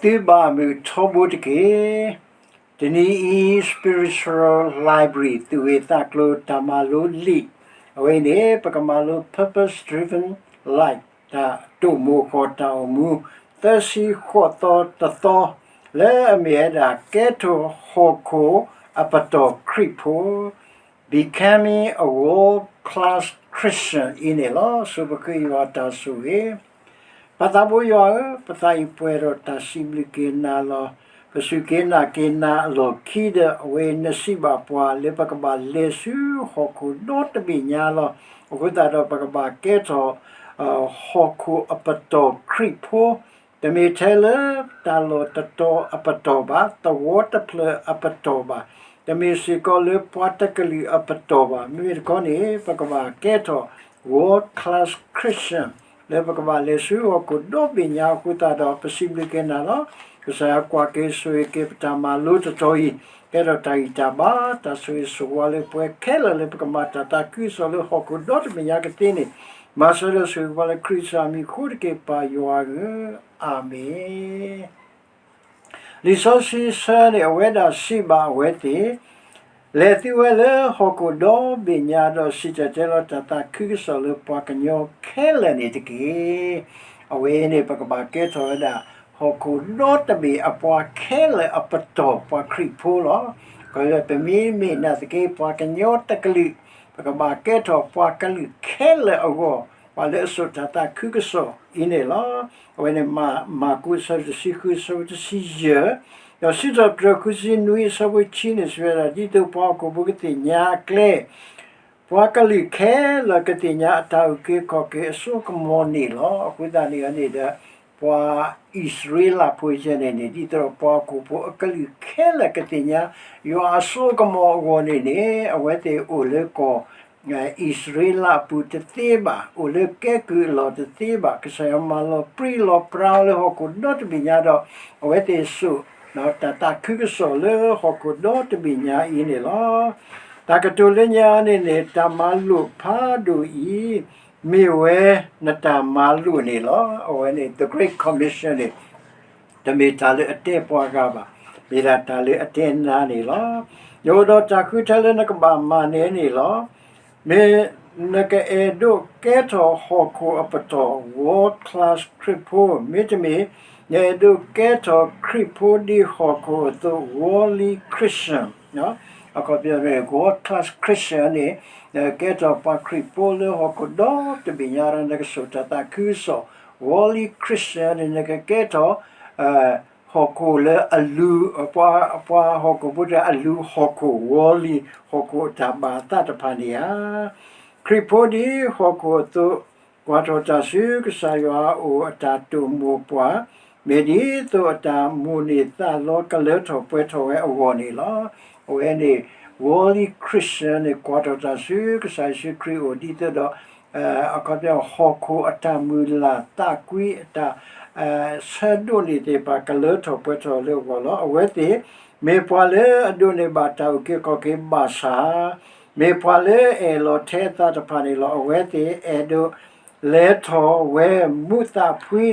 သုဘၣ်မုာ်ထီဘိတက့ၢ်. တနံၤအံၤ Spiritual Library သူၣ်ဂ့ၢ်သးကျိၤတၢ်မၤလိလံာ်, အဝဲအံၤန့ၣ် ပကမၤလိ Purpose Driven Life တၢ်တိာ်မိၣ်ဃီၣ်တၢ်အိၣ်မူ သၢဆံဃိးသီတသီ လၢအမ့ၢ်ဝဲဒၣ် ကဲထီၣ်ဟီၣ်ခိၣ်အပတီၢ်ခရံာ်ဖိ Becoming a World Class Christian အံၤန့ၣ်လီၤ. ဆိပဃ့ယွၤတၢ်ဆိၣ်ဂ့ၤ ပသးဘိယွၤဧၢ, ပသးအံၤပှဲၤဒီးတၢ်စံးဘျုးက့ၤနၤလီၤ. ပစူၢ်က့ၤနာ်က့ၤနၤအလီၢ်ခံဒီး အဝဲနစံးဘၣ်ပှၤလၢပကဘၣ်လဲၤဆူဟီၣ်ခိၣ်ဒီတဘ့ၣ်ညါလီၤ. အဃိသတးဒီးပကဘၣ်ကဲထီၣ် ဟီၣ်ခိၣ်အပတီၢ်ခရံာ်ဖိ, တမ့ၢ်ထဲလၢတၢ်လီၢ်တတီၤအပတီၢ်ဘၣ်, သဝီတဖျၢၣ်အပတီၢ်ဘၣ်, တမ့ၢ်စ့ၢ်ကီးလၢပှၤတကလုာ်အပတီၢ်ဘၣ်. မ့မ့ၢ်တခီန့ၣ် ပကဘၣ်ကဲထီၣ် World Class Christian လၢပကဘၣ်လဲၤဆူဟီၣ်ခိၣ်ဒီဘ့ၣ်ညါအဃိသတးဒီး ပစံးဘျုးက့ၤနၤလီၤ. ကစၢ်ယွၤကွၢ်က့ၤဆိၣ်ဂ့ၤက့ၤပတၢ်မၤလိတတီၤအံၤ, ကဲထီၣ်တၢ်ဂံၢ်တၢ်ဘါ, တၢ်ဆိၣ်ဂ့ၤဆိၣ်ဝါလၢပှၤခဲလၢာ်လၢပကမၤတၢ်သးခုကစီၣ်လၢဟီၣ်ခိၣ်ဒီတဘ့ၣ်ညါကသ့န့ၣ်, မၤစၢၤဒီးဆိၣ်ဂ့ၤပှၤလၢခရံာ်ကစၢ်မံၤအဃိတက့ၢ် ပၢ်ယွၤဧၢ, အၤမ့ၣ်. လံာ်စီဆှံဆၢန့ၣ် အဝဲဒၣ်စံးဘၣ်အဝဲသ့ၣ်, လဲၤသုဝဲလၢဟီၣ်ခိၣ်ဒီဘ့ၣ်ညါဒီး စံၣ်တဲၤတဲလီၤတၢ်သးခုကစီၣ်လၢပှၤကညီခဲလၢာ်န့ၣ်တက့ၢ်. အဝဲန့ၣ် ပကဘၣ်ကဲထီၣ်ဝဲဒၣ် ဟီၣ်ခိၣ်ဒီတဘ့ၣ်အပှၤခဲလၢာ်အပတီၢ်ပှၤခရံာ်ဖိလီၤ. ပမ့မ့ၢ်နာ်သက့ ပှၤကညီတကလုာ်, ပကဘၣ်ကဲထီၣ်ပှၤကလုာ်ခဲလၢာ်အဂီၢ်, ပှၤလၢအစိာ်တၢ်သးခုကစီၣ်အံၤန့ၣ်လီၤ. အဝဲန့ၣ် မၢ်ကူးအဆၢတဆံဃုအဆၢဖိတဆံယဲၢ်, ဒီးစံးထီၣ်ပတြၢၤဃုဆံနွံအဆၢဖိတဆံန့ၣ် စံးဝဲဒၣ် ဒ်သိးပှၤဟီၣ်ခိၣ်ဖိကသ့ၣ်ညါအကျဲ, ပှၤကလုာ်ခဲလၢာ်ကသ့ၣ်ညါအတၢ်အုၣ်က့ၤခီၣ်က့ၤအစိကမီၤန့ၣ်လီၤ. အဃိသတးန့ၣ်န့ၣ်ဒီး ပှၤအံၣ်စရ့လးဖိယဲန့ၣ်န့ၣ် ဒ်သိးဒီးပှၤဟီၣ်ခိၣ်ဖိအကလုာ်ခဲလၢာ်ကသ့ၣ်ညါ ယွၤအစိကမီၤအဂီၢ်န့ၣ်န့ၣ် အဝဲသ့ၣ်အိၣ်လၢကီၢ် အံၣ်စရ့လးအပူၤတသ့ဘၣ်, အိၣ်လၢကဲကုၢ်အလီၢ်တသ့ဘၣ်, ကစၢ်ယွၤမၤလီၤပြံလီၤပြါအီၤလၢဟီၣ်ခိၣ်ဒီတဘ့ၣ်ညါဒီး အဝဲသ့ၣ်စိာ် တၢ်သးခုကစီၣ်လၢဟီၣ်ခိၣ်ဒီတဘ့ၣ်ညါအံၤန့ၣ်လီၤ. တၢ်ကတိၤလၢညါန့ၣ်န့ၣ် တၢ်မၤလိာ်ဖးဒိၣ်အံၤ မ့ၢ်ဝဲနတၢ်မၤလိာ်န့ၣ်လီၤ. အဝဲန့ၣ် The Great Commission န့ၣ် တမ့ၢ်တၢ်လၢအတဲပှၤဂၤဘၣ်, မ့ၢ်ဒၣ်တၢ်လၢအတဲနၤန့ၣ်လီၤ. ယအိၣ်ဒီးတၢ်ဃုထၢလၢနကဘၣ်မၤန့ၣ်န့ၣ်လီၤ. မ့ၢ်နကအဲၣ်ဒိးကဲထီၣ်ဟီၣ်ခိၣ်အပတီၢ် World Class ခရံာ်ဖိ, မ့တမ့ၢ် နအဲၣ်ဒိးကဲထီၣ်ခရံာ်ဖိဒ်ဟီၣ်ခိၣ်အသိး Worldly Christian, အခီပညီ World Class Christian န့ၣ် နကကဲထီၣ်ပှၤခရံာ်ဖိလၢဟီၣ်ခိၣ်ဒီတဘ့ၣ်ညါဒီး နကစိာ်တၢ်သးခုကစီၣ်, Worldly Christian န့ၣ် နကကဲထီၣ် ဟီၣ်ခိၣ်လၢအလူၤ ပှၤဟီၣ်ခိၣ်ဖိတဂၤအလူၤဟီၣ်ခိၣ် worldly ဟီၣ်ခိၣ်အတၢ်ဘၣ်အသးတဖၣ်န့ၣ်ဧါ. ခရံာ်ဖိဒ်ဟီၣ်ခိၣ်အသိး ကွၢ်ထီၣ်တၢ်ဆူကစၢ်ယွၤအအိၣ်အတၢ်တိာ်မိၣ်ပှၤ, မ့ၢ်ဒ်သိးအတၢ်မိၣ်န့ၢ်သးလီကလၢထီၣ်ပှဲၤထီၣ်ဝဲအဂီၢ်န့ၣ်လီၤ. အဝဲန့ၣ် worldly Christian န့ၣ် ကွၢ်ထီၣ်တၢ်ဆူကစၢ်ယ့ၣ်ၡူးခရံာ်အအိၣ်ဒ်သိးဒီး အခီပညီ ဟီၣ်ခိၣ်အတၢ်မုၢ်လၢ်သးကွံအတၢ် ဆၢဒိးန့ၢ်သ့ၣ်တဖၣ်ကလၢထီၣ်ပှဲၤထီၣ်လၢအဂီၢ်လီၤ. အဝဲသ့ၣ် မ့ၢ်ပှၤလၢအဒိးန့ၢ်ဘၣ်တၢ်အုၣ်က့ၤခီၣ်က့ၤဘၣ်ဆၣ်, မ့ၢ်ပှၤလၢအအဲၣ်လီၤထဲအသးတဖၣ်န့ၣ်လီၤ. အဝဲသ့ၣ်အဲၣ်ဒိးလဲၤထီၣ်ဝဲမူးသးဖှံ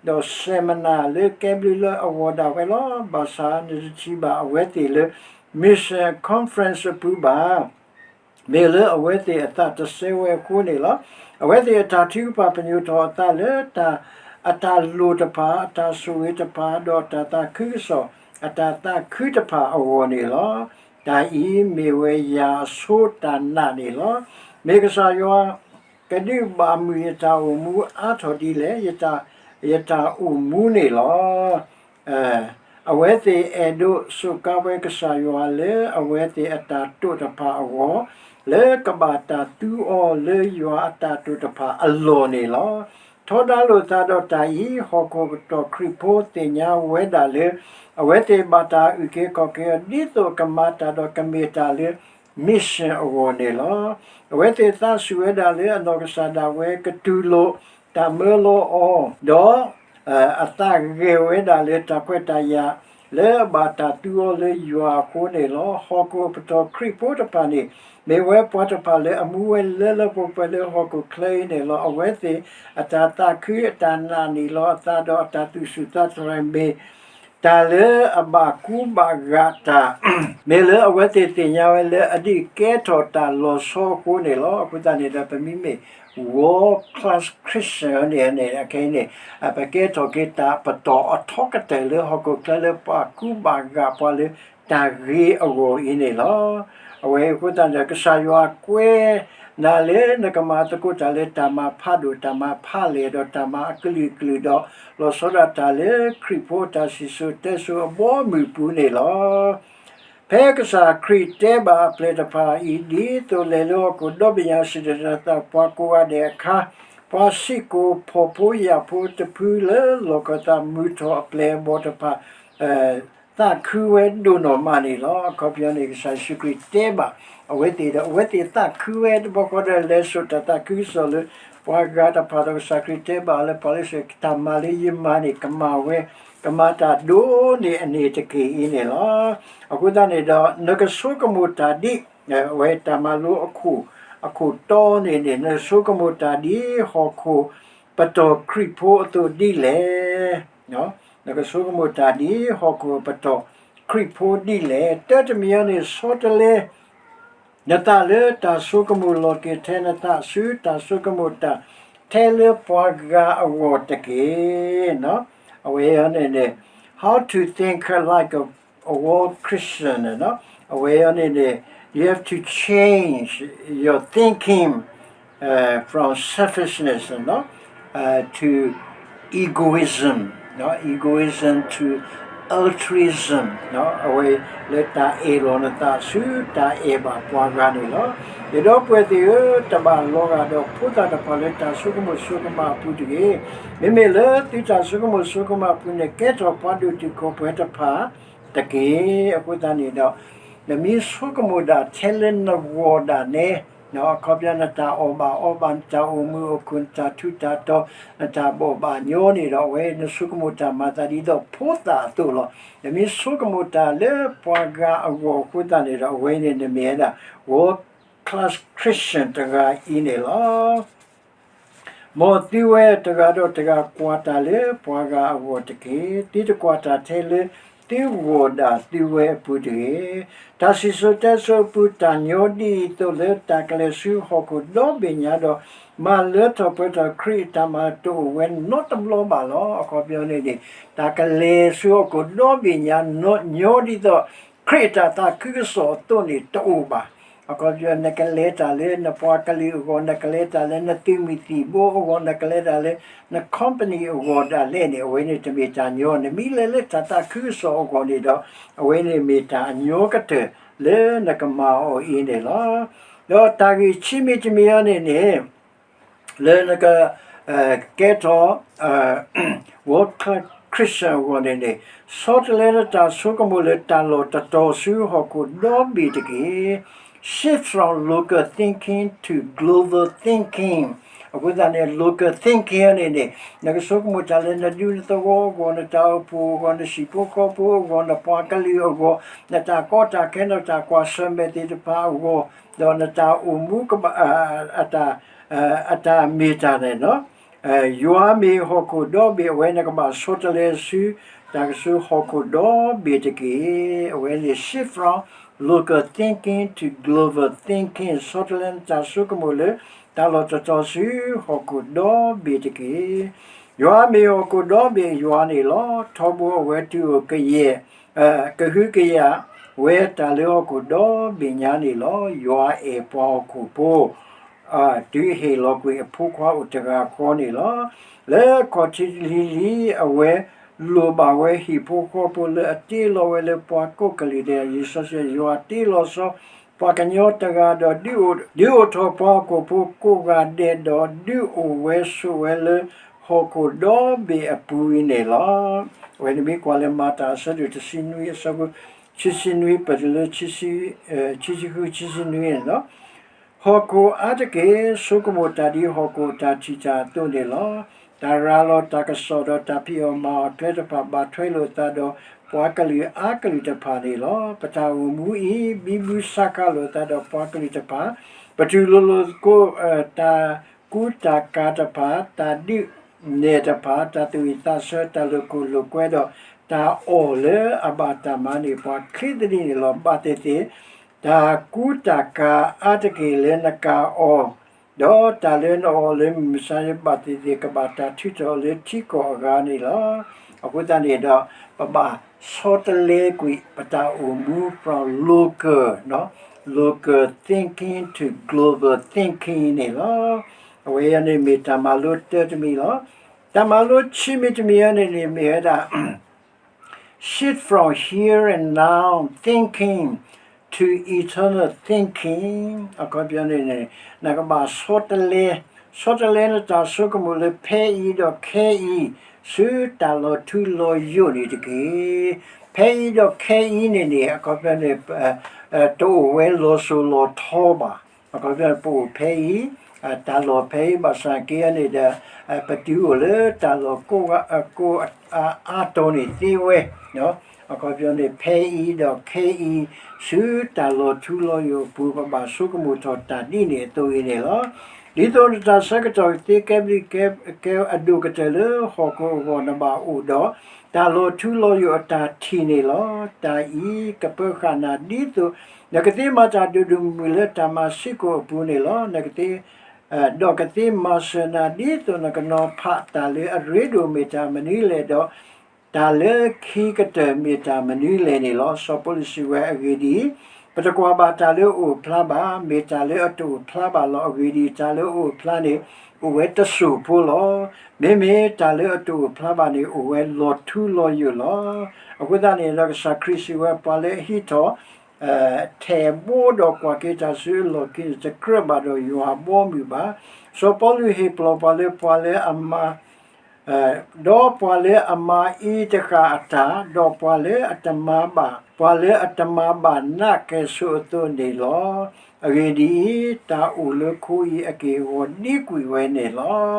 ဒီး seminar လၢကဲဘျုးလၢအဂီၢ်ဒၣ်ဝဲလီၤ. ဘၣ်ဆၣ်နတထံၣ်ဘၣ်အဝဲသ့ၣ်လၢ Mission Conference အပူၤဘၣ်. မ့ၢ်လၢအဝဲသ့ၣ်အသးတစဲဝဲအဃိန့ၣ်လီၤ. အဝဲသ့ၣ်အတၢ်ထုကဖၣ်ပညိၣ်ထီၣ်အသးလၢ အတၢ်လိၣ်တဖၣ်, အတၢ်ဆိၣ်ဂ့ၤတဖၣ်, ဒီးတၢ်သးခုကစီၣ် အတၢ်သးခုတဖၣ်အဂီၢ်န့ၣ်လီၤ. တၢ်အံၤမ့ၢ်ဝဲယၤအဆိတၢ်နာ်န့ၣ်လီၤ. မ့ၢ်ကစၢ်ယွၤ ကဒုးဘၣ်မုာ်ယတၢ်အိၣ်မူအါထီၣ်ဒ်လဲၣ်, ယတၢ်အိၣ်မူန့ၣ်လီၤ. အဝဲသ့ၣ်အဲၣ်ဒိးစူးကါဝဲကစၢ်ယွၤလၢအဝဲသ့ၣ်အတၢ်တိာ်တဖၣ်အဂီၢ်, လၢကဘၣ်တၢ်သူအီၤလၢယွၤအတၢ်တိာ်တဖၣ်အလီၢ်န့ၣ်လီၤ. ထီဒါလိာ်သးဒီးတၢ်အံၤ, ဟီၣ်ခိၣ်ပတီၢ်ခရံာ်ဖိသ့ၣ်ညါဝဲဒၣ်လၢ အဝဲသ့ၣ်ဘၣ်တၢ်အုၣ်က့ၤခီၣ်က့ၤအီၤ ဒ်သိးကမၤတၢ်ဒီးကမ့ၢ်တၢ်လၢ mission အဂီၢ်န့ၣ်လီၤ. အဝဲသ့ၣ်သးဆူၣ်ဝဲဒၣ်လၢအနီၢ်ကစၢ်ဒၣ်ဝဲကတူၢ်လိာ်တၢ်မၢလီၤအီၤ, ဒီး အသးဂဲၤဝဲဒၣ်လၢတၢ်ခွဲးတၢ်ယာ် လၢအဘၣ်တၢ်သူအီၤလၢယွၤအဃိန့ၣ်လီၤ. ဟီၣ်ခိၣ်ပတီၢ်ခရံာ်ဖိတဖၣ်န့ၣ် မ့ၢ်ဝဲပှၤတဖၣ်လၢအမူဝဲလၢလၢပှဲၤပှဲၤလၢဟီၣ်ခိၣ်ချၢအံၤန့ၣ်လီၤ. အဝဲသ့ၣ်အတၢ်သးခုအတၢ်နာ်န့ၣ်လီၤ. အသးဒီးအတၢ်သူၣ်ဆူၣ်သးသရၣ်မ့ၢ် တၢ်လၢအဘၣ်ကူဘၣ်ဂာ်တၢ် မ့ၢ်လၢအဝဲသ့ၣ်သ့ၣ်ညါဝဲလၢအဒုးကဲထီၣ်တၢ်လီၤဆီအဃိန့ၣ်လီၤ. အဃိသတးန့ၣ်ဒီး ပမ့မ့ၢ် world class Christian န့ၣ်န့ၣ် အခဲအံၤန့ၣ် ပကဲထီၣ်က့ၤတၢ်ပတီၢ်အထီကတၢၢ်လၢဟီၣ်ခိၣ်ချၢလၢပှၤကူဘၣ်ဂာ်ပှၤလၢတၢ်ဂ့ၤအဂီၢ်အံၤန့ၣ်လီၤ. အဝဲအံၤအဃိသတးန့ၣ်ဒီး ကစၢ်ယွၤကွဲးနၤလၢနကမၤသကိးတၢ်လၢတၢ်မၤဖးဒိၣ် တၢ်မၤဖးလဲၢ်ဒီးတၢ်မၤအကလုာ်ကလုာ်ဒီး လီၤဆီဒၣ်တၢ်လၢခရံာ်ဖိတၢ်စံၣ်စိၤတဲစိၤအဘီအမုၢ်အပူၤန့ၣ်လီၤ. ဖဲကစၢ်ခရံာ်တဲဘၣ်အပျဲၢ်တဖၣ်အံၤ ဒ်သိးလဲၤလၢဟီၣ်ခိၣ်ဒီဘ့ၣ်ညါစံၣ်တဲၤတဲလီၤသးပှၤကိးဂၤဒဲးအခါ, ပှၤဆံးကိာ်ဖှီၣ်ဖိယာ်ဖိတဖုလၢလီၢ်ခၢၣ်သးမုာ်ထီၣ်အပျဲၢ်အဘီၣ်တဖၣ် သးခုဝဲဒိၣ်နီၢ်မးန့ၣ်လီၤ. အခီပညီန့ၣ် ကစၢ်ယ့ၣ်ၡူးခရံာ်တဲဘၣ်အဝဲသ့ၣ်ဒီး အဝဲသ့ၣ်သးခုဝဲတဘျီဃီဒီး လဲၤစိာ်တၢ်သးခုကစီၣ်လၢ ပှၤဂၤတဖၣ်ဒီး ကစၢ်ခရံာ်တဲဘၣ်လၢပှၤလၢစ့ၢ် တၢ်မၤလၢယမၤန့ၣ် ကမၤဝဲ, ကမၤတၢ်ဒိၣ်န့ၢ်အန့ၣ်တက့ၢ်အံၤန့ၣ်လီၤ. အဃိသတးန့ၣ်ဒီး နကဆိကမိၣ်တၢ်ဒ် အဝဲတၢ်မၤလိအခိၣ်တီန့ၣ်န့ၣ် နကဆိကမိၣ်တၢ်ဒ် ဟီၣ်ခိၣ်ပတီၢ်ခရံာ်ဖိအသိးဒ်လဲၣ်. နကဆိကမိၣ်တၢ်ဒ် ဟီၣ်ခိၣ်ပတီၢ်ခရံာ်ဖိဒ်လဲၣ်. တၢတမံၤအံၤန့ၣ် ဆီတလဲ နသးလၢတၢ်ဆိကမိၣ်လီၤက့ၤထဲနသးဆူ တၢ်ဆိကမိၣ်တၢ်ထဲလၢပှၤဂၤအဂီၢ်တက့ၢ်. အဝဲအံၤန့ၣ်န့ၣ် how to think like a, a world Christian န့ၣ်လီၤ. အဝဲအံၤန့ၣ်န့ၣ် you have to change your thinking from selfishness to egoism, egoism to altruism အဝဲလၢတၢ်အဲၣ်လီၤနသးဆူတၢ်အဲၣ်ဘၣ်ပှၤဂၤန့ၣ်လီၤ. ယဒီပုၢ်ဝဲၢ်သ့ၣ်ဧၢ, တဘၣ်လီၤဂာ်ဒီးဖိသၣ်တဖၣ်လၢတၢ်ဆိကမိၣ်ဆိကမးအပူၤတဂ့ၤ. မ့မ့ၢ်လၢသုတၢ်ဆိကမိၣ်ဆိကမးအပူၤန့ၣ် ကဲထီၣ်ပှၤဒိၣ်တုာ်ခိၣ်ပှဲၤတဖၣ်တက့ၢ်. အဃိသတးန့ၣ်ဒီး နမ့ၢ်ဆိကမိၣ်ဒၣ်ထဲလၢနဂီၢ်ဒၣ်နဲ အခီပညီ နတၢ်အီၣ်ဘၣ်အီဘၣ်, နတၢ်အိၣ်မုာ်အိၣ်ခုၣ်, နတၢ်ထူးတၢ်တီၤ, နတၢ်ဘီၣ်ဘၣ်ညီန့ၣ်ဒီး အဝဲနဆိကမိၣ်တၢ်မၤသးဒ်သိးဖိသၣ်အသိးလီၤ. နမ့ၢ်ဆိကမိၣ်တၢ်လၢပှၤဂၤအဂီၢ်အဃိသတးန့ၣ်ဒီး အဝဲန့ၣ် နမ့ၢ်ဝဲဒၣ် world class Christian တဂၤအံၤန့ၣ်လီၤ. မ်သုဝဲတဂၤဒီးတဂၤကွၢ်တၢ်လၢပှၤဂၤအဂီၢ်တက့ၢ်. သုတကွၢ်တၢ်ထဲလၢသုဂီၢ်ဒၣ်သုဝဲအပူၤတဂ့ၤ. တၢ်စံၣ်စိၤတဲစိၤအပူၤ တၢ်ညီဒ်အံၤအသိးလၢ တၢ်ကလဲၤဆူဟီၣ်ခိၣ်ဒီဘ့ၣ်ညါဒီး မၤလၢထီၣ်ပှဲၤထီၣ်ခရံာ်အတၢ်မၤတအိၣ်ဝဲနီတဘျီဘၣ်လီၤ. အခီပညီန့ၣ်န့ၣ် တၢ်ကလဲၤဆူဟီၣ်ခိၣ်ဒီဘ့ၣ်ညါ ညီဒ်သိး ခရံာ်အတၢ်သးခုကစီၣ်အသိးန့ၣ် တအိၣ်ဘၣ်. အခီပညီ နကလဲၤတၢ်လၢနပှၤကလုာ်အဂီၢ်, နကလဲၤတၢ်လၢနသုးမုၢ်သံၣ်ဘိအဂီၢ်, နကလဲၤတၢ်လၢန company အဂီၢ်ဒၣ်လဲာ်န့ၣ် အဝဲန့ၣ်တမ့ၢ်တၢ်ညီ. နမ့ၢ်လဲၤလၢတၢ်သးခုကစီၣ်အဂီၢ်န့ၣ်ဒီး အဝဲန့ၣ်မ့ၢ်တၢ်အညီကတၢၢ်လၢနကမၤအီၤအံၤန့ၣ်လီၤ. ဒီးတၢ်ဂ့ၢ်ခံမံၤတမံၤအံၤန့ၣ်န့ၣ် လၢနက ကဲထီၣ် world class Christian အဂီၢ်န့ၣ်န့ၣ် ဆီတလဲနတၢ်ဆိကမိၣ်လၢတၢ်လီၢ်တတီၤဆူဟီၣ်ခိၣ်ဒီဘ့ၣ်တက့ၢ်. Shift from local thinking to global thinking. အဃိသတးန့ၣ် local thinking န့ၣ်န့ၣ် နကဆိကမိၣ်တၢ်လၢနဒူနသဝီအဂီၢ်, နတၢ်အိၣ်ဖှိၣ်အဂီၢ်, နဟံၣ်ဖိဃီဖိအဂီၢ်, နပှၤကလုာ်အဂီၢ်, နတၢ်ကီတၢ်ခဲ, နတၢ်ကွၢ်ဆၢၣ်မဲာ်သ့ၣ်တဖၣ်အဂီၢ်, ဒီးနတၢ်အိၣ်မူကဘၣ် အတၢ် အတၢ်မ့ၢ်တၢ်န့ၣ်လီၤ. ယွၤမ့ၢ်ဟီၣ်ခိၣ်ဒီဘ့ၣ် အဝဲနကဘၣ်ဆီတလဲဆူ တၢ်ကဆူဟီၣ်ခိၣ်ဒီဘ့ၣ်တက့ၢ်. အဝဲန့ၣ် shift from local thinking to global thinking ဆီတလဲနတၢ်ဆိကမိၣ်လၢ တၢ်လီၢ်တတီၤဆူဟီၣ်ခိၣ်ဒီဘ့ၣ်တက့ၢ်. ယွၤမ့ၢ်ဟီၣ်ခိၣ်ဒီဘ့ၣ်ယွၤန့ၣ်လီၤ. ထီဘိအဝဲတုၤအိၣ်ကယဲၢ် ကဟုကယာ်ဝဲတၢ်လၢဟီၣ်ခိၣ်ဒီဘ့ၣ်ညါန့ၣ်လီၤ. ယွၤအဲၣ်ပှၤဟီၣ်ခိၣ်ဖိ တုၤဟ့ၣ်လီၤကွံာ်အဖိခွါအိၣ်တဂၤဃီန့ၣ်လီၤ. လၢခီၣ်ထံးလံၤလံၤ အဝဲလိၣ်ဘၣ်ဝဲဟံၣ်ဖိဃီဖိလၢအတ့လီၤဝဲလၢပှၤကိးကလုာ်ဒဲး လံာ်စီဆှံ ယွၤတ့လီၤဆီ ပှၤကညီတဂၤဒီး ဒုးအိၣ်ထီၣ်ပှၤဟီၣ်ခိၣ်ဖိကိးဂၤဒဲးဒီး ဒုးအိၣ်ဝဲဆိးဝဲလၢဟီၣ်ခိၣ်ဒီဘ့ၣ်အပူၤအံၤန့ၣ်လီၤ. အဝဲန့ၣ်မ့ၢ်ကွၢ်လၢမၤတၢ်အဆၢဒိၣ်တဆံနွံ အဆၢဖိ ခံဆံနွံ ပတုၤလၢ ခံဆံဃု ခံဆံနွံန့ၣ်လီၤ. ဟီၣ်ခိၣ်အါတက့ၢ် ဆိကမိၣ်တၢ်ဒ်ဟီၣ်ခိၣ်တၢ်ထံၣ်တၢ်အသိးန့ၣ်လီၤ. တၢ်ရၤလီၤတၢ်ကစီၣ်ဒီးတၢ်ဖံးအီၣ်မၤအီၣ်ကျဲတဖၣ် ဘၣ်ထွဲလိာ်သးဒီးပှၤကလုာ်အါကလုာ်တဖၣ်န့ၣ်လီၤ. ပတၢ်အိၣ်မူအံၤ ဘံဘူစးကါလိာ်သးဒီးပှၤကလုာ်တဖၣ် ပတူၢ်လိာ်လိာ်သကိး တၢ်ကူတၢ်ကၤတဖၣ်, တၢ်ဒုးနဲၣ်တဖၣ်, တၢ်သူၣ်ဝံၣ်သးဆၢ, တၢ်လိာ်ခိၣ်လိာ်ကွဲဒီး တၢ်အီၣ်လၢအဘၣ်တၢ်မၤန့ၢ်ပှၤချ့သဒံးန့ၣ်လီၤ. ဘၣ်သ့ၣ်သ့ၣ် တၢ်ကူတၢ်ကၤအါတက့ၢ်လၢနကၤအီၤ, ဒီးတၢ်လၢနအီၣ်လၢမုၢ်မဆါဘၣ်သ့ၣ်သ့ၣ် ကဘၣ်တၢ်ထုးထီၣ်လၢထံကီၢ်အဂၤန့ၣ်လီၤ. အဃိသတးန့ၣ်ဒီး ပဘၣ်ဆီတလဲကွံာ်ပတၢ်အိၣ်မူ from local, local thinking to global thinking န့ၣ်လီၤ. အဝဲအံၤန့ၣ်မ့ၢ်တၢ်မၤလိတၢတမံၤလီၤ. တၢ်မၤလိဆံးမံၤတမံၤအံၤန့ၣ်န့ၣ်မ့ၢ်ဝဲဒၣ် shift from here and now thinking to eternal thinking အခီပညီန့ၣ်န့ၣ် နကဘၣ်ဆီတလဲ, ဆီတလဲနတၢ်ဆိကမိၣ်လၢဖဲအံၤဒီးခဲအံၤ ဆူတၢ်လီၤထူလီၤယိာ်န့ၣ်တက့ၢ်. ဖဲအံၤဒီးခဲအံၤန့ၣ်န့ၣ် အခီပညီန့ၣ် တအိၣ်ဝဲလီၤစိၤလီၤထီဘၣ်. အခီပညီန့ၣ် ပအိၣ်ဖဲအံၤ, တၢ်လီၢ်ဖဲအံၤ ဘၣ်ဆၣ်က့န့ၣ်ဒီး ပတုၤအိၣ်လၢတၢ်လီၢ်ကိးအါတီၤန့ၣ်သ့ဝဲ အခီပညီန့ၣ် ဖဲအံၤဒီးခဲအံၤ ဆူတၢ်လီၤထူလီၤယိာ်အပူၤ ပဘၣ်ဆိကမိၣ်ထီၣ်တၢ်ဒ်န့ၣ်အသိးအံၤန့ၣ်လီၤ. ဒ်သိးနတၢ်ဆၢကတီၢ်ကသ့ကဲဘျုးကဲဖှိၣ်အဒိၣ်ကတၢၢ်လၢဟီၣ်ခိၣ်အဂီၢ် နဘၣ်အိၣ်ဒီး တၢ်လီၤထူလီၤယိာ်အတၢ်ထံၣ်န့ၣ်လီၤ. တၢ်အံၤကပၢဃာ်နၤဒ်သိး နကသ့မၤတၢ်ဒိၣ်ဒိၣ်မုၢ်မုၢ်လၢတၢ်မၤစ့ၢ်ကီးအပူၤန့ၣ်လီၤ. နကသ့ ဒီးကသ့မၤစၢၤနၤဒ်သိးနကနီၤဖးတၢ်လၢအရ့ဒိၣ်မ့ၢ်တၢ်မနုၤလဲၣ်ဒီး တၢ်လၢခံကတၢၢ်မ့ၢ်တၢ်မနုၤလဲၣ်န့ၣ်လီၤ. စီၤပီလူးစံးဝဲအဂ့ၢ်ဒ်အံၤ, ပတကွၢ်ဘၣ်တၢ်လၢအအိၣ်ဖျါဘၣ်, မ့ၢ်တၢ်လၢအတအိၣ်ဖျါဘၣ်လီၤ. အဂ့ၢ်ဒ်အံၤ, တၢ်လၢအအိၣ်ဖျါန့ၣ် အိၣ်ဝဲတစိၢ်ဖိလီၤ. မ့မ့ၢ်တၢ်လၢအတအိၣ်ဖျါဘၣ်န့ၣ် အိၣ်ဝဲလီၤထူလီၤယိာ်လီၤ. အဃိသတးန့ၣ်ဒီး ကစၢ်ခရံာ်စံးဝဲ ပှၤလၢအဟံးထီၣ် ထဲးဘိဒီးကွၢ်က့ၤတၢ်ဆူအလီၢ်ခံန့ၣ် တကြၢးဘၣ်ဒီးယွၤအဘီအမုၢ်ဘၣ်. စီၤပီလူးဟ့ၣ်ပလီၢ်ပှၤလၢ ပှၤလၢအမၤ ဒီးပှၤလၢအမၤအံၤတဃၣ်အတၢ်, ဒီးပှၤလၢအတမၤဘၣ်, ပှၤလၢအတမၤဘၣ်နးကဲၣ်ဆိးအသိးန့ၣ်လီၤ. အဂ့ၢ်ဒ်အံၤ, တၢ်အိၣ်လၢခိအံၤအက့ၢ်အဂီၤဒံကွံာ်ဝဲန့ၣ်လီၤ.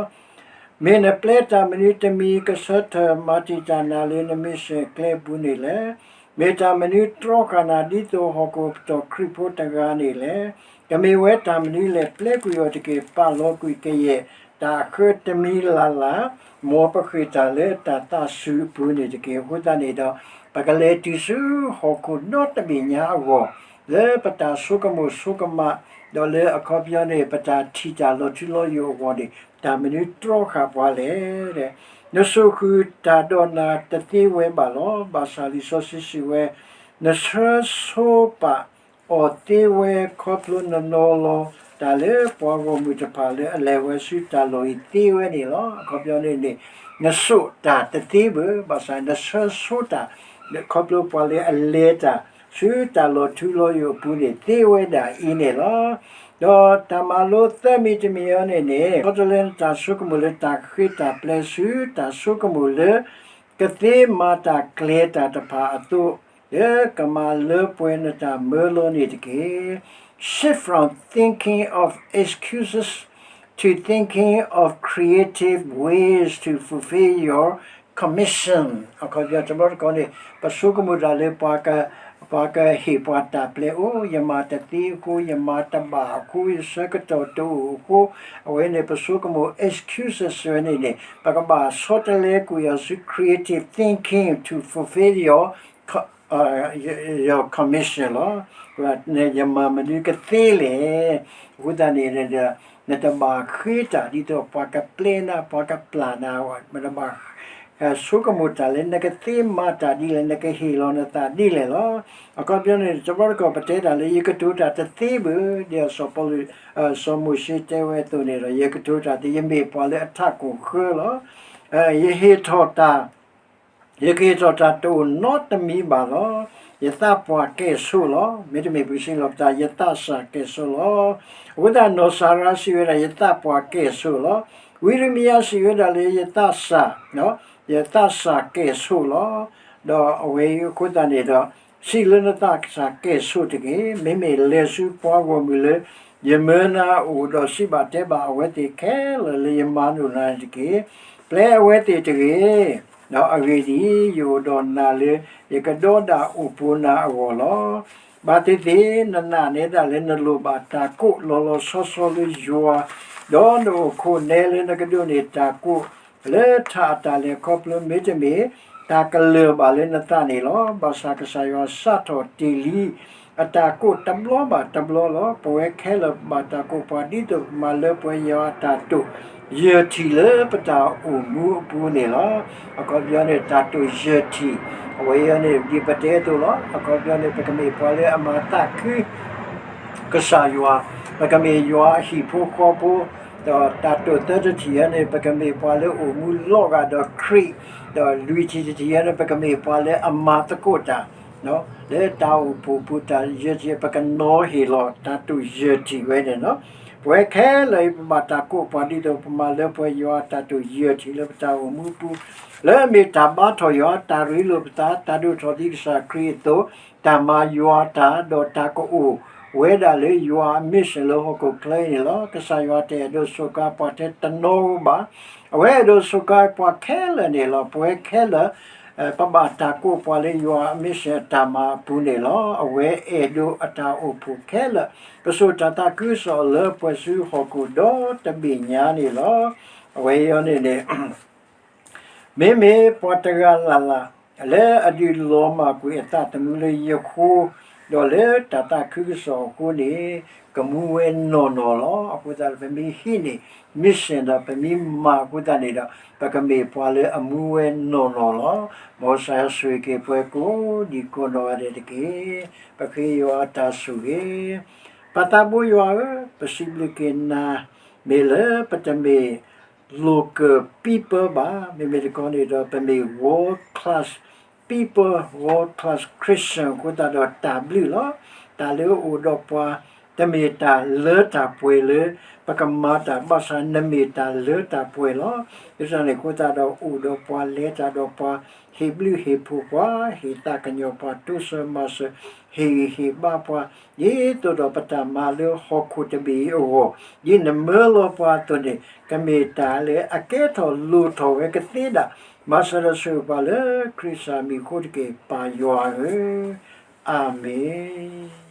မ့ၢ်နပျဲတၢ်မနုၤတမံၤ ကဆၢထၢၣ်မၤတံာ်တာ်နၤလၢနမံၤစၢၣ်ကျဲအပူၤန့ၣ်လဲၣ်. မ့ၢ်တၢ်မနုၤတြီဃာ်နၤ ဒ်သိးဟီၣ်ခိၣ်ပတီၢ်ခရံာ်ဖိတဂၤန့ၣ်လဲၣ်. ကမ့ၢ်ဝဲတၢ်မနုၤလဲၣ်, ပျဲကွံာ်အီၤတက့ၢ်. ပာ်လီၤကွံာ်ကယဲၢ်တၢ်အဃၢတမံၤလၢ်လၢ်, မ်ပဃ့ၢ်တၢ်လၢတၢ်သးစူၤအပူၤန့ၣ်တက့ၢ်. အဃိသတးန့ၣ်ဒီး ပကလဲၤတုၤဆူဟီၣ်ခိၣ်ဒီတဘ့ၣ်ညါအဂီၢ်, လၢပတၢ်ဆိကမိၣ်ဆိကမး, ဒီးလၢအခီပညီန့ၣ် ပတၢ်ထံၣ်တၢ်လီၤထူလီၤယိာ်အဂီၢ်န့ၣ် တၢ်မနုၤတြီဃာ်ပှၤလဲၣ်. နစိာ်ဃုာ်တၢ်ဒီးနၤတသ့ဝဲဘၣ်လီၤ. ဘၣ်ဆၣ်လံာ်စီဆှံစံးဝဲ, နဆၢဆိပာ်အီၤသ့ဝဲ ခီဖျိနနီၤလီၤတၢ်လၢပှၤဂီၢ်မုၢ်တဖၣ်လၢအလဲၤဝဲဆူတၢ်လီၢ်အံၤသ့ဝဲန့ၣ်လီၤ. အခီပညီန့ၣ်န့ၣ် နစိာ်တၢ်တသ့ဘၣ်, ဘၣ်ဆၣ်နဆၢဆိတၢ် ခီဖျိပှၤလၢအလဲၤတၢ် ဆူတၢ်လီၤထူလီၤယိာ်အပူၤန့ၣ် သ့ဝဲဒၣ်အံၤန့ၣ်လီၤ. ဒီးတၢ်မၤလိသၢမံၤတမံၤအံၤန့ၣ်န့ၣ် ဆီတလဲနတၢ်ဆိကမိၣ်လၢတၢ်ဃ့တၢ်ပျဲဆူ တၢ်ဆိကမိၣ်လၢ ကသ့မၤတၢ်ကျဲၤတၢ်တဖၣ်အသိး, လၢကမၤလၢပှဲၤနတၢ်မၢလီၤန့ၣ်တက့ၢ်. Shift from thinking of excuses to thinking of creative ways to fulfill your commission. အခီပညီတဘျီတခီၣ်န့ၣ် ပဆိကမိၣ်တၢ်လၢ ပှၤကဟ့ၣ်ပှၤတၢ်ပျဲအိၣ်, ယမၤတသ့အဃိ, ယမၤတဘၣ်အဃိ, ယဆၢကတီၢ်တအိၣ်အဃိ, အဝဲန့ၣ်ပဆိကမိၣ် excuses ဝဲန့ၣ်န့ၣ် ပကဘၣ်ဆီတလဲကွံာ်အီၤဆူ creative thinking to fulfill your your commission လီၤ. ယမၤမနုၤကသ့လဲၣ်. အဃိသတးန့ၣ်ဒီး နတဘၣ်ဃ့တၢ်ဒ်သိးပှၤကပျဲနၤ ပှၤကပျၢ်နၤ, နတဘၣ် ဆိကမိၣ်တၢ်လၢနကသ့မၤတၢ်ဒ်လဲၣ်, နကဟ့ၣ်လီၤနသးဒ်လဲၣ်လီၤ. အခီပညီန့ၣ် တဘျီတခီၣ်ပတဲတၢ်လၢ ယကတိၤတၢ်တသ့ဘၣ်, ဒီးစီၤပီလူး စီၤမိၤၡ့တဲဝဲအသိးန့ၣ်ဒီး ယကတိၤတၢ်တသ့, ယမ့ၢ်ပှၤလၢအထးခိၣ်ဃၢလီၤ. ယဟ့ၣ်ထီၣ်တၢ် ယကဟ့ၣ်ထီၣ်တၢ်တအိၣ်နီတမံၤဘၣ်လီၤ. ယသးပှၢ်ကဲၣ်ဆိးလီၤ. မ့တမ့ၢ်ပှၤစံးလီၤပသး ယသးစၢ်ကဲၣ်ဆိးလီၤ. အဃိသတး နီၢ်စၤရါစံးဝဲဒၣ် ယသးပှၢ်ကဲၣ်ဆိးလီၤ. ဝံရမံယၤစံးဝဲဒၣ်လၢ ယသးစၢ်, ယသးစၢ်ကဲၣ်ဆိးလီၤ. ဒီးအဝဲအံၤအဃိသတးန့ၣ်ဒီး စံးလၢနသးစၢ်ကဲၣ်ဆိးတဂ့ၤ. မ့မ့ၢ်လဲၤဆူပှၤဂီၢ်မုၢ်လၢ ယမၢနၤအအိၣ်ဒီးစံးဘၣ်တဲဘၣ်အဝဲသ့ၣ်ခဲလၢာ်လၢယမၤလိာ်နၤန့ၣ်တက့ၢ်. ပျဲအဝဲသ့ၣ်တဂ့ၤ. ဒီးအဂ့ၢ်ဒ်အံၤ, ယအိၣ်ဒီးနၤလၢ ယကဒီဒၣ်အိၣ်ပူၤနၤအဂီၢ်လီၤ. ဘၣ်သ့ၣ်သ့ၣ် နနာ်နဲဒၣ်လၢနလိၣ်ဘၣ်တၢ်ကိးလီၤလီၤဆီဆီလၢယွၤ, ဒီးနအိၣ်ခိးနဲလၢနကဒိးန့ၢ်တၢ်ကိးလၢထးအတၢ်လဲၤခီဖျိ မ့တမ့ၢ် တၢ်ကလၢၢ်ဘၣ်လၢနသးန့ၣ်လီၤ. ဘၣ်ဆၣ်ကစၢ်ယွၤစးထီၣ်တ့ၢ်လံအတၢ်ကိးတဘျီဘၣ်တဘျီလီၤ. ပဝဲခဲလၢာ်ဘၣ်တၢ်ကိးပှၤ ဒ်သိးပမၤလၢပှဲၤယွၤအတၢ်တိာ်ယဲၢ်ထံၣ်လၢပတၢ်အိၣ်မူအပူၤန့ၣ်လီၤ. အခီပညီန့ၣ် တၢ်တိာ်ယဲၢ်ထံၣ်, အဝဲအံၤန့ၣ် ဒ်ပတဲအသိးလီၤ. အခီပညီန့ၣ် ပကမ့ၢ်ပှၤလၢအမၤသးခု ကစၢ်ယွၤ, ပကမ့ၢ်ယွၤအဟံၣ်ဖိဃီဖိ, ဒီးတၢ်တိာ်သၢတထံၣ်အံၤန့ၣ် ပကမ့ၢ်ပှၤလၢအိၣ်မူလီၤဂာ်ဒီးခရံာ်, ဒီးလွံၢ်ထံၣ်တထံၣ်အံၤန့ၣ် ပကမ့ၢ်ပှၤလၢအမၤသကိးတၢ် လၢတၢ်အိၣ်ဖှိၣ်ပူၤ တၢ်ယဲၢ်ထံၣ် ပကနီၤဟ့ၣ်လီၤတၢ်တိာ်ယဲၢ်ထံၣ်ဝဲန့ၣ်လီၤ. ပဝဲခဲလၢာ်အံၤ ပဘၣ်တၢ်ကိးပှၤ ဒ်သိးပမၤလၢပှဲၤယွၤအတၢ်တိာ်ယဲၢ်ထံၣ်လၢပတၢ်အိၣ်မူအပူၤ, လၢအမ့ၢ်တၢ်ဘါထီၣ်ယွၤ, တၢ်ရ့လိာ်ပသး, တၢ်ဒိၣ်ထီၣ်သံကစၢ်ခရံာ်အသိး, တၢ်မၤယွၤတၢ်, ဒီးတၢ်ကအိၣ်ဝဲဒၣ်လၢယွၤအ mission လၢဟီၣ်ခိၣ်ချၢအံၤန့ၣ်လီၤ. ကစၢ်ယွၤတအဲၣ်ဒိးစူးကါပှၤထဲတနီၤဧိၤဘၣ်. အဝဲအဲၣ်ဒိးစူးကါပှၤခဲလၢာ်န့ၣ်လီၤ. ပဝဲခဲလၢာ် ပဘၣ်တၢ်ကိးပှၤလၢယွၤအ mission အတၢ်မၤအပူၤန့ၣ်လီၤ. အဝဲအဲၣ်ဒိးအတၢ်အိၣ်ဖှိၣ်ခဲလၢာ် ကစိာ်တၢ်သးခုကစီၣ်လၢပှၤဆူဟီၣ်ခိၣ်ဒီတဘ့ၣ်ညါန့ၣ်လီၤ. အဝဲအံၤန့ၣ်န့ၣ် မ့မ့ၢ်ပှၤတဂၤလၢ်လၢ် လၢအဒုးလီၤမၢ်ကွံာ်အသးသမူလၢယဃိ ဒီးလၢတၢ်သးခုကစီၣ်အဃိန့ၣ် ကမူဝဲနီၢ်နီၢ်လီၤ. အဃိသတးဒီး ပမ့ၢ်ဟံးန့ၢ် mission ဒီး ပမ့ၢ်မၤအဃိသတးန့ၣ်ဒီး ပကမ့ၢ်ပှၤလၢအမူဝဲနီၢ်နီၢ်လီၤ. မ်ကစၢ်ယွၤဆိၣ်ဂ့ၤက့ၤပှၤကိးဒံကိးနီၢ်ဂၤဒဲးတက့ၢ်. ပဃ့ယွၤအတၢ်ဆိၣ်ဂ့ၤ ပၢ်သးဘိယွၤဧၢ, ပစံးဘျုးက့ၤနၤ မ့ၢ်လၢပတမ့ၢ် local people ဘၣ်, မ့မ့ၢ်တခီန့ၣ်ဒီး ပမ့ၢ် world class people, world class Christian အဃိသတးဒီးတၢ်ဘျုးလီၤ. တၢ်လၢအအိၣ်ဒီးပှၤ တမ့ၢ်တၢ်လၢတၢ်ပှဲၤလၢ ပကမၤတၢ်ဘၣ်ဆၣ် နမ့ၢ်တၢ်လၢတၢ်ပှဲၤလီၤ. ဒ်န့ၣ်အဃိသတးဒီး အိၣ်ဒီးပှၤ လဲၤတၢ်ဒီးပှၤ ဟ့ၣ်ဘျုးဟ့ၣ်ဖှိၣ်ပှၤ ဟ့ၣ်သးကညီၤပှၤ တိစၢၤမၤစၢၤ ဟ့ၣ်ဂံၢ်ဟ့ၣ်ဘါပှၤ ဒ်သိးဒီးပတၢ်မၤလၢဟီၣ်ခိၣ်တဘ့ၣ်အံၤအဂီၢ် ဒ်နမၢလီၤပှၤအသိးန့ၣ် ကမ့ၢ်တၢ်လၢအကဲထီၣ်လိၣ်ထီၣ်ဝဲကသ့ဒၣ် မၤစၢၤဒီးဆိၣ်ဂ့ၤပှၤလၢခရံာ်စၢ်မံၤအဃိတက့ၢ် ပၢ်ယွၤဧၢ, အၤမ့ၣ်.